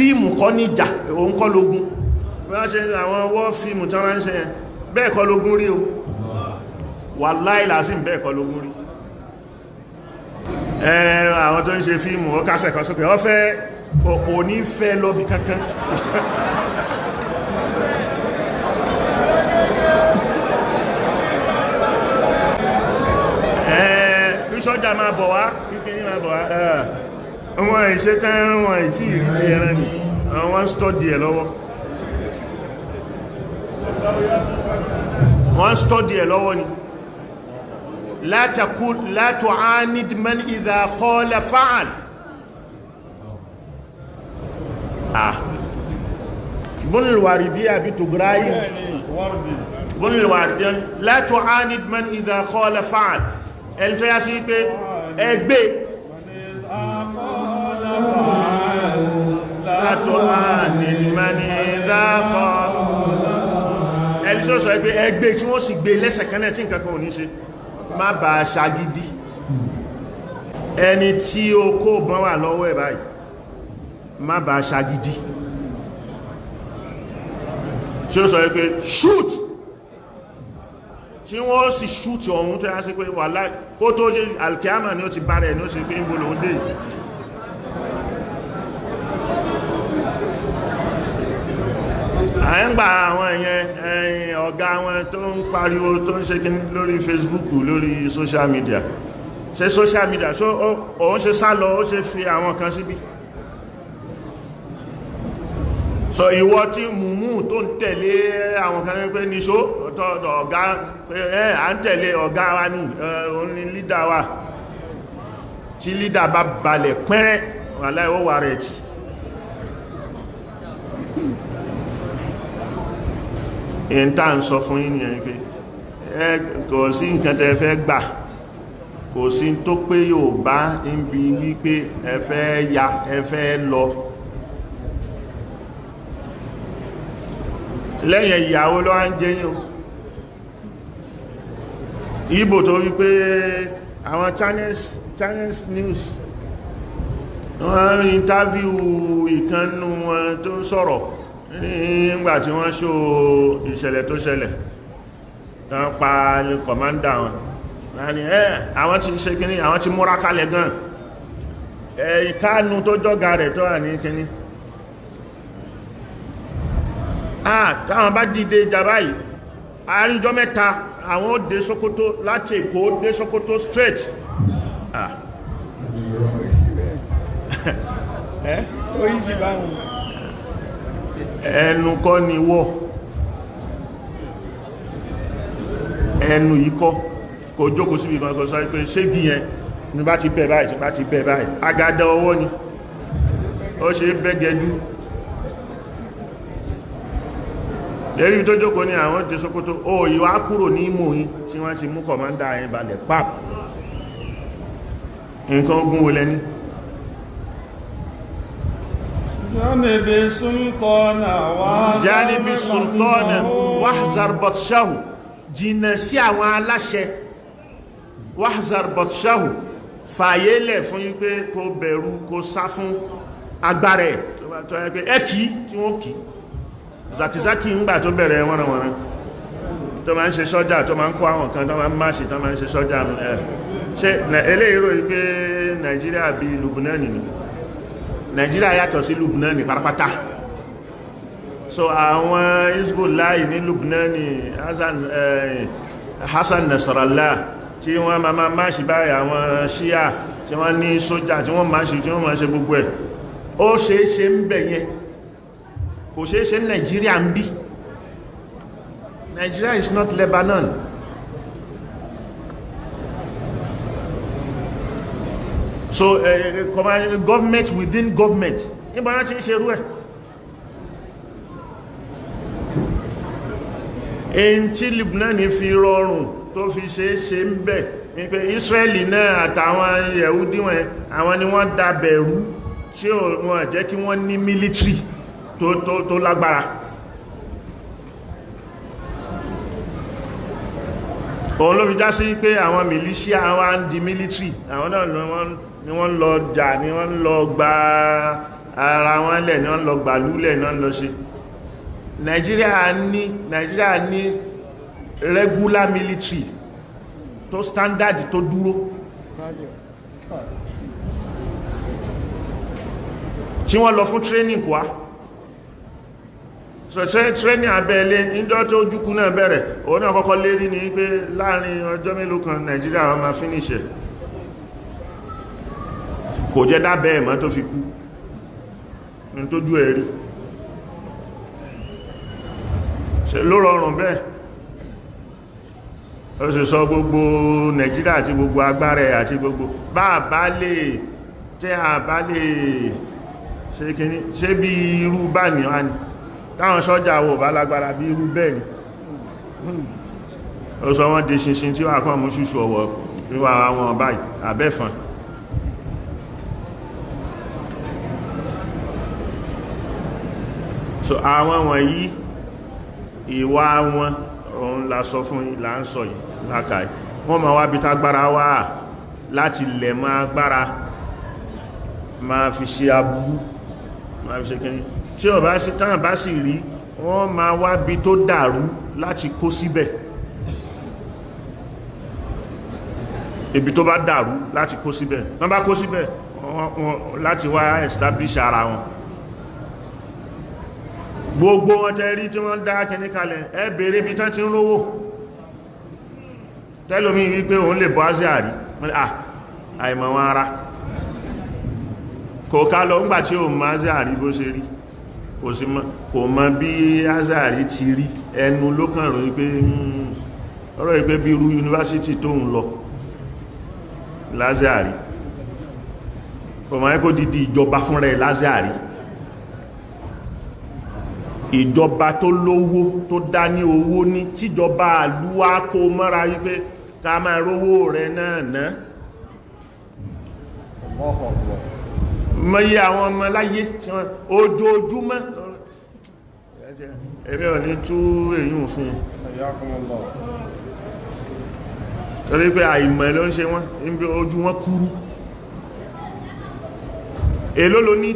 Fíìmù kọ́ ní ìjà, òun kọ́ lógún. Wọ́n ṣe àwọn wọ́ fíìmù tí wọ́n ń ṣe yẹn, bẹ́ẹ̀ kọ́ lógún rí o. Wàláhì làásìm, bẹ́ẹ̀ kọ́ lógún rí. Àwọn tó ń ṣe fíìmù, ó kásẹ̀ kan sókè, ó fẹ́ kò ní fẹ́ lọ́bí kankan. Sọ́jà máa bọ̀ wá, kíkẹ́ ní máa bọ̀ wá. Wọ́n ìṣẹ́ tán, wọ́n ìtí ìrí ti ẹran ni wọ́n stọ́dì ẹ̀ lọ́wọ́, wọ́n stọ́dì ẹ̀ lọ́wọ́ ni. La tu'anid man idha qala fa'al. Bunul Waridi àbí Tugrayi, Bunul Waridi, la tu'anid man idha qala fa'al. Ẹni tó yá sí pé ẹgbẹ́ látọ́ ànìmọ́ni dákọ́, ẹni tó sọ pé ẹgbẹ́ tí wọ́n sì gbé lẹ́sẹ̀kẹ́lẹ̀ tí nǹkan kan ò ní ṣe, má bà á ṣagídí. Ẹni tí ó kó bọ́n wà lọ́wọ́ ẹ̀ báyìí, má bà á ṣagídí. Tí ó sọ pé shoot, tí wọ́n sì ṣútì ọ̀hún, tó yá sí pé wà láì kó tó ṣe alkiyama ni ó ti bá rẹ̀ ní ó sì pé ń bolo dé. À ń gba àwọn èèyàn ẹ̀yìn ọ̀gá wọn tó ń pariwo, tó ń ṣe kí lórí Facebook, lórí social media. Ṣe social media ṣó òun ṣe sá lọ, ó ṣe fi àwọn kan síbí. So ìwọ tí mùmú tó ń tẹ̀lé àwọn kan pé níṣó ọ̀gá ẹ̀, à ń tẹ̀lé ọ̀gá wa ní òun ni lídà wa. Tí lídà bá balẹ̀ pẹ́rẹ́, wàláhì, ó wà rẹ̀ tì. Èyí tá ń sọ fún yín nìyẹn pé ẹ kò sí nǹkan tẹ́ fẹ́ gbà, kò sí tó pé yóò bá ń bi wípé ẹ fẹ́ ya, ẹ fẹ́ lọ lẹ́yìn ìyàwó ló wá ń jẹ́ yín o. Ìgbò tó wípé àwọn Channels News, wọ́n interview ìkannú wọn tó ń sọ̀rọ̀ nígbà tí wọ́n ṣó ìṣẹ̀lẹ̀ tó ṣẹlẹ̀ tán pa commander wọn. Láàrin ẹ́, àwọn tí ṣe kíní, àwọn tí múra kalẹ̀ gan. Ìkánu tó jọ́gà rẹ̀ tó wà ní kíní, ah, táwọn bá dìde ìjàmbá yìí, àárín 3 ọjọ́, àwọn ó dé Sókótó, láti Èkó dé Sókótó straight. Ah. Ó yí sí báwọn. Ẹnu kọ́ ni wọ́, ẹnu yìí kọ́. Kò jókòó síbi kan, kò sọ pé ṣégi yẹn ní bá ti bẹ̀ báyìí, tí bá ti bẹ̀ báyìí, agada ọwọ́ ni ó ṣe bẹ́gẹ̀dú. Lérí tó jókòó ní àwọn dé Sókótó, ó yíwá kúrò ní Ìmò yìí tí wọ́n ti mú commander yẹn balẹ̀ pap. Nǹkan ogun wo lẹ́ní? Janibi sultana wa Janibi sultana wahzar batshahu. Jìnà sí àwọn aláṣẹ, wahzar batshahu, fàyélẹ̀ fún yí pé kó bẹ̀rù, kó sá fún agbára ẹ̀ tó bá tọ́ ẹ pé ẹ kìí tí wọ́n kìí. Zakizaki ń gbà tó bẹ̀rẹ̀ wọ́nranwọ̀nran, tó máa ń ṣe sọ́jà, tó máa ń kó àwọn kan, tó máa ń máṣì, tó máa ń ṣe sọ́jà ẹ̀ ṣe. Eléyìí rò wípé Nàìjíríà bí Lubnani ni. Nàìjíríà yàtọ̀ sí Lubnani pátápátá. So àwọn Hezbollah ní Lubnani, Hassan Nasrallah, tí wọ́n máa máṣì báyìí, àwọn Shia tí wọ́n ní sójà, tí wọ́n máṣì, tí wọ́n máa ṣe gbogbo ẹ̀, ó ṣe é ṣe ń bẹ̀ yẹn, kò ṣe é ṣe ní Nàìjíríà ń bí. Nigeria is not Lebanon. So government within government, níbo náà ti ń ṣe irú ẹ̀? Èyí tí Lebanon fi rọrùn, tó fi ṣe é ṣe ń bẹ̀ ní pé Israeli náà àtàwọn Yehudi wọn, àwọn ni wọ́n dàbẹ̀rú tí wọ́n jẹ́ kí wọ́n ní military tó lágbára. Òun ló fi já sí pé àwọn militia wá ń di military. Àwọn náà ni wọ́n lọ jà, ni wọ́n lọ gba ara wọn lẹ̀ ní wọ́n lọ gbàlúlẹ̀ ní wọ́n lọ ṣe. Nàìjíríà ní regular military tó standard tó dúró, tí wọ́n lọ fún training kwa. So training abẹ́lé níjọ́ tó Ojukwu náà bẹ̀rẹ̀, òun náà kọ́kọ́ lérí ní pé láàrin ọjọ́ mélòó kan Nàìjíríà wọ́n máa finish ẹ̀. Kò jẹ́ dábẹ́ ẹ̀mọ́ tó fi kú ní tó jú ẹ̀rí. Ṣe ló rọrùn bẹ́ẹ̀? Ó sì sọ gbogbo Nàìjíríà àti gbogbo agbára ẹ̀ àti gbogbo bá bá lè tẹ́ àbá lè ṣe kíní, ṣe bí irú bá ní wá ní táwọn sọ́jà wò bá lágbára bí irú bẹ́ẹ̀ ni. Ó sọ wọ́n di ṣinṣin tí wà kàn mú ṣùṣù ọ̀wọ̀ tí wà wọn báyìí àbẹ́fọn. So àwọn wọ̀nyí ìwà wọn òun la sọ fún yín, là ń sọ yìí lákàá. Wọ́n ma wá bí tágbára wà láti lẹ̀ máa gbára máa fi ṣe aburú, máa fi ṣe kíní. Tí ó bá sí tán bá sì rí, wọ́n ma wá bí tó dàrú láti kó síbẹ̀. Ibi tó bá dàrú láti kó síbẹ̀, wọ́n bá kó síbẹ̀ láti wá establish ara wọn. Gbogbo wọn tẹ́ rí tí wọ́n dá kíní kalẹ̀, ẹ bèèrè ibi tán ti ń rówó. Tẹ́lómi wípé òun lè bọ́ ásí àrí, àìmọ̀ wọn ara kò ká lọ ńgbà tí ó mọ̀ ásí àrí bó ṣe rí, kò sí mọ̀, kò mọ̀ bí ásí àrí ti rí, ẹnu ló kàn rò wípé ọ̀rọ̀ wípé bí irú yunifásítì tó ń lọ lásí àrí, kò mọ̀ kó didi ìjọba fúnra ẹ̀ lásí àrí. Ìjọba tó lówó tó dá ní owó ní tíjọba àlúwá kó mọ́ra wípé ká máa rówó rẹ̀ náà ná. Mọ́yí àwọn ọmọ láyé tí wọ́n ojoojúmọ́ èmi ò ní tú èyí fún un torí pé àìmọ̀ ló ń ṣe wọ́n, níbi ojú wọn kúrú. Èló ló ní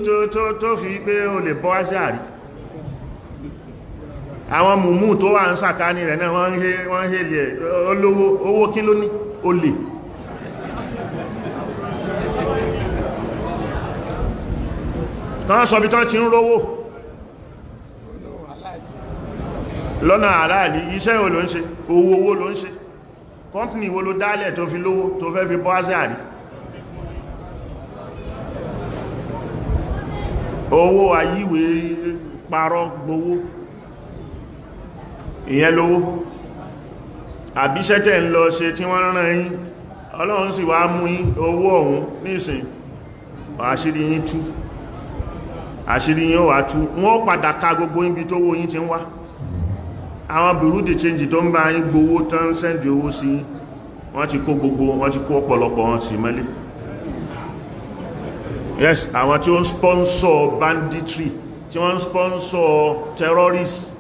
tó fi pé o lè bọ́ àṣàrí? Àwọn mùmú tó wà ń sàkání rẹ̀ náà wọ́n ń hèlì ẹ̀ olówó. Owó kí ló ní? Olè. Tán sọ bí tán ti ń rówó lọ́nà àláàlì. Iṣẹ́ wo ló ń ṣe? Owó owó ló ń ṣe? Kọ́mpìnì wo ló dálẹ̀ tó fi lówó tó fẹ́ fi bọ́ àṣàrí? Owó àyíwé parọ́ gbowó, ìyẹn lówó. Àbíṣẹ́ tẹ́ ń lọ ṣe tí wọ́n rán yín, Ọlọ́run sì wá mú yín owó ọ̀hún nísìn, àṣírí yín tú, àṣírí yín ó wá tú. Wọ́n padà ka gbogbo ibi tó wó yín ti ń wá. Àwọn bureau de change tó ń bá yín gbowó tán sẹ́ndì owó sí yín, wọ́n ti kó gbogbo, wọ́n ti kó ọ̀pọ̀lọpọ̀ wọn sí mọ́lé. Yes, àwọn tí ó ń sponsor banditry, tí wọ́n ń sponsor terrorists.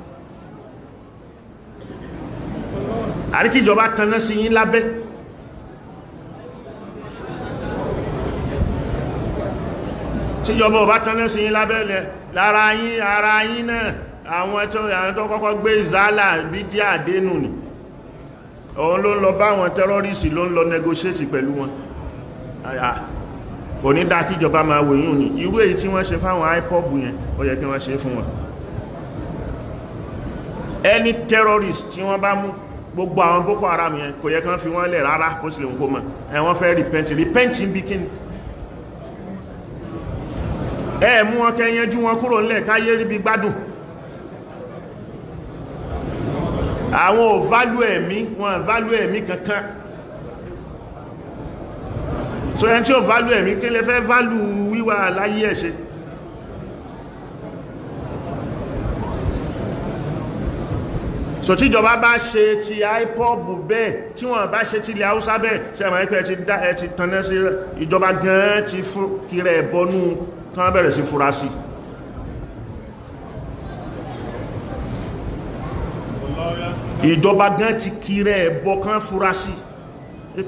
Àríkíjọba tanná sí yín lábẹ́. Tíjọba ò bá tanná sí yín lábẹ́ lẹ lára yín, ara yín náà, àwọn tó kọ́kọ́ gbé ìzálà bí díà dénú ni, òun ló ń lọ bá àwọn tẹ́rọ́rìsì, ló ń lọ negotiate pẹ̀lú wọn. Kò ní dá kíjọba máa wòyún ní irú èyí tí wọ́n ṣe fáwọn IPOB yẹn, ó yẹ kí wọ́n ṣe fún wọn. Any terrorist tí wọ́n bá mú, gbogbo àwọn Boko Haram yẹn, kò yẹ kí wọ́n fi wọ́n lẹ̀ rárá, bó sì lè ń kó mọ̀ ẹ wọ́n fẹ́ repent. Repent ń bí kíni? Ẹ mú wọn kẹ́ yanjú wọn kúrò nílẹ̀ káyé ríbi gbádùn. Àwọn ò value ẹ̀mí, wọn value ẹ̀mí kankan. So ẹni tí ó value ẹ̀mí, kí lè fẹ́ value wíwà láyé ẹ̀ ṣe? So tíjọba bá ṣe ti IPOB bẹ́ẹ̀, tí wọ́n bá ṣe ti ilẹ̀ Haúsá bẹ́ẹ̀, ṣe àmà ẹ́pẹ́ ẹ ti tanná sí ìjọba gan-an ti kiri ẹ̀bọnú kán bẹ̀rẹ̀ sí fura sí. Ìjọba gan ti kiri ẹ̀bọ kán fura sí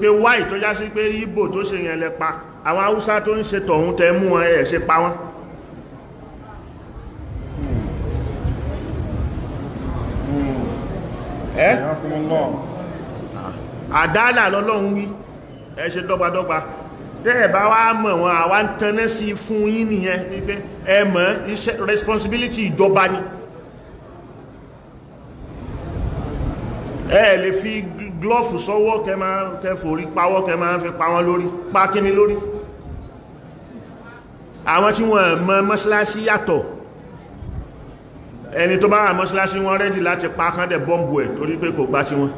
pé wáì tó já sí pé Ìgbò tó ṣe yẹn lẹ pa, àwọn Haúsá tó ń ṣe tọ̀hún tẹ mú wọn ẹ̀ ṣe pa wọ́n. Ẹ́ Hayyakumullah. Àdálà lọ́lọ́run wí, ẹ ṣe dọ́gbadọ́gba. Tẹ́ ẹ̀ bá wá mọ̀ wọn, àwa ń tanná sí fún yín nìyẹn wípé ẹ mọ̀, iṣẹ́ responsibility ìjọba ni. Ẹ lè fi glove sọ́wọ́ kẹ máa kẹ forí pawọ́, kẹ máa fi pa wọ́n lórí, pa kíní lórí. Àwọn tí wọ́n mọ̀ mọ́ṣáláṣí yàtọ̀, ẹni tó bá wà mọ́ṣáláṣí, wọ́n ready láti pa kán dẹ̀ bọ́m̀bù ẹ̀ torí pé kò gbá tí wọ́n.